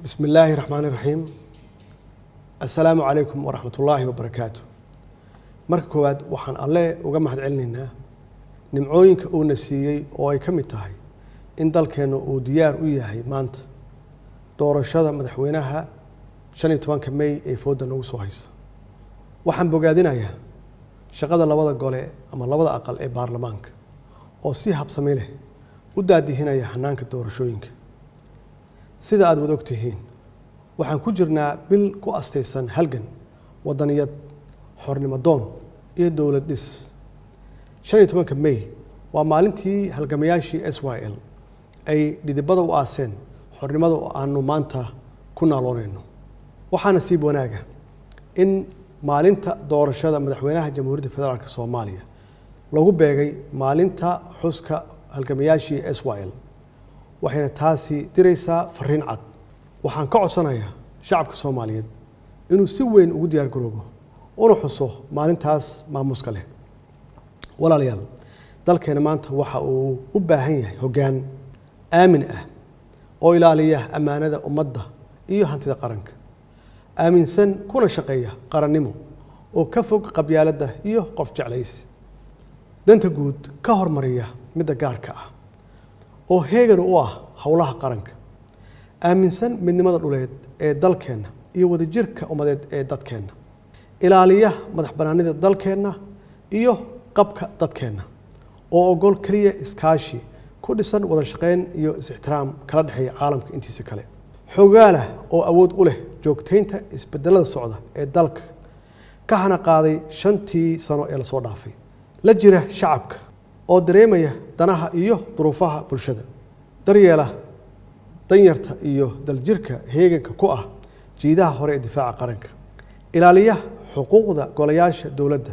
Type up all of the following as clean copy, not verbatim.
Bismi illaahi raxmaani raxiim. Assalaamu calaykum waraxmatullaahi wabarakaatu. Marka koowaad, waxaan Alle uga mahad celinaynaa nimcooyinka uuna siiyey, oo ay ka mid tahay in dalkeennu uu diyaar u yahay maanta doorashada madaxweynaha 15-ka May ee foodda nagu soo haysa. Waxaan bogaadinayaa shaqada labada gole ama labada aqal ee baarlamaanka oo si habsami leh u daadihinaya hanaanka doorashooyinka. Sida aada wada ogtihiin, waxaan ku jirnaa bil ku astaysan halgan wadaniyad, xornimo doon iyo dowlad dhis. 15-ka May waa maalintii halgamayaashii SYL ay dhidibada u aaseen xornimada oo aanu maanta ku naaloonayno. Waxaa nasiib wanaaga in maalinta doorashada madaxweynaha Jamhuuriyadda Federaalka Soomaaliya lagu beegay maalinta xuska halgamayaashii SYL, waxayna taasi diraysaa fariin cad. Waxaan ka codsanayaa shacabka Soomaaliyeed inuu si weyn ugu diyaar garoobo una xuso maalintaas maamuuska leh. Walaalayaal, dalkeena maanta waxa uu u baahan yahay hoggaan aamin ah oo ilaaliya ammaanada ummadda iyo hantida qaranka, aaminsan kuna shaqeeya qarannimo, oo ka fog qabyaaladda iyo qof jeclaysi, danta guud ka hormariya midda gaarka ah, oo heegan u ah howlaha qaranka, aaminsan midnimada dhuleed ee dalkeenna iyo wadajirka ummadeed ee dadkeenna, ilaaliya madax bannaanida dalkeenna iyo qabka dadkeenna, oo ogol keliya iskaashi ku dhisan wada shaqeyn iyo is-ixtiraam kala dhexeeya caalamka intiisa kale, xogaalah oo awood u leh joogtaynta isbedelada socda ee dalka ka hana qaaday 5-tii sano ee lasoo dhaafay, la jira shacabka oo dareemaya danaha iyo duruufaha bulshada, daryeela danyarta iyo daljirka, heeganka ku ah jiidaha hore ee difaaca qaranka, ilaaliya xuquuqda golayaasha dowladda,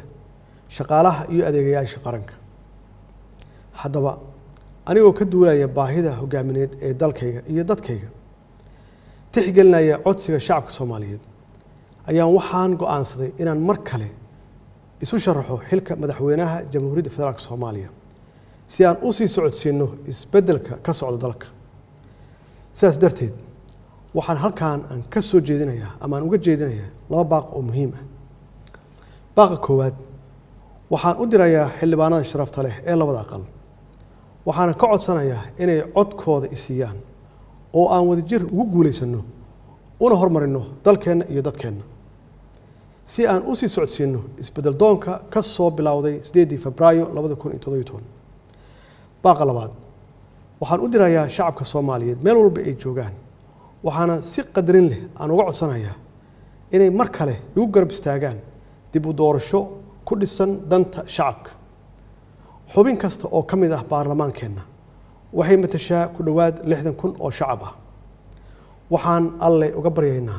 shaqaalaha iyo adeegayaasha qaranka. Haddaba, anigoo ka duulaya baahida hogaamineed ee dalkayga iyo dadkayga, tixgelinaya codsiga shacabka Soomaaliyeed, ayaan waxaan go'aansaday inaan mar kale isu sharaxo xilka madaxweynaha Jamhuuriyadda Federaalka Soomaaliya si aan u sii socodsiino isbeddelka ka socda dalka. Sidaas darteed, waxaan halkan aan ka soo jeedinayaa ama aan uga jeedinayaa laba baaq oo muhiim ah. Baaqa koowaad waxaan u dirayaa xildhibaanada sharafta leh ee labada aqal, waxaana ka codsanayaa inay codkooda isiiyaan oo aan wadajir ugu guulaysanno una hormarino dalkeenna iyo dadkeenna, si aan u sii socodsiino isbeddel doonka ka soo bilowday 8-dii Febraayo 2017. Baaqa labaad waxaan u dirayaa shacabka Soomaaliyeed meel walba ay joogaan, waxaana si qadarin leh aan uga codsanayaa inay mar kale igu garab istaagaan dib u doorasho ku dhisan danta shacabka. Xubin kasta oo ka mid ah baarlamaankeenna waxay matashaa ku dhowaad 60,000 oo shacab ah. Waxaan Alle uga baryaynaa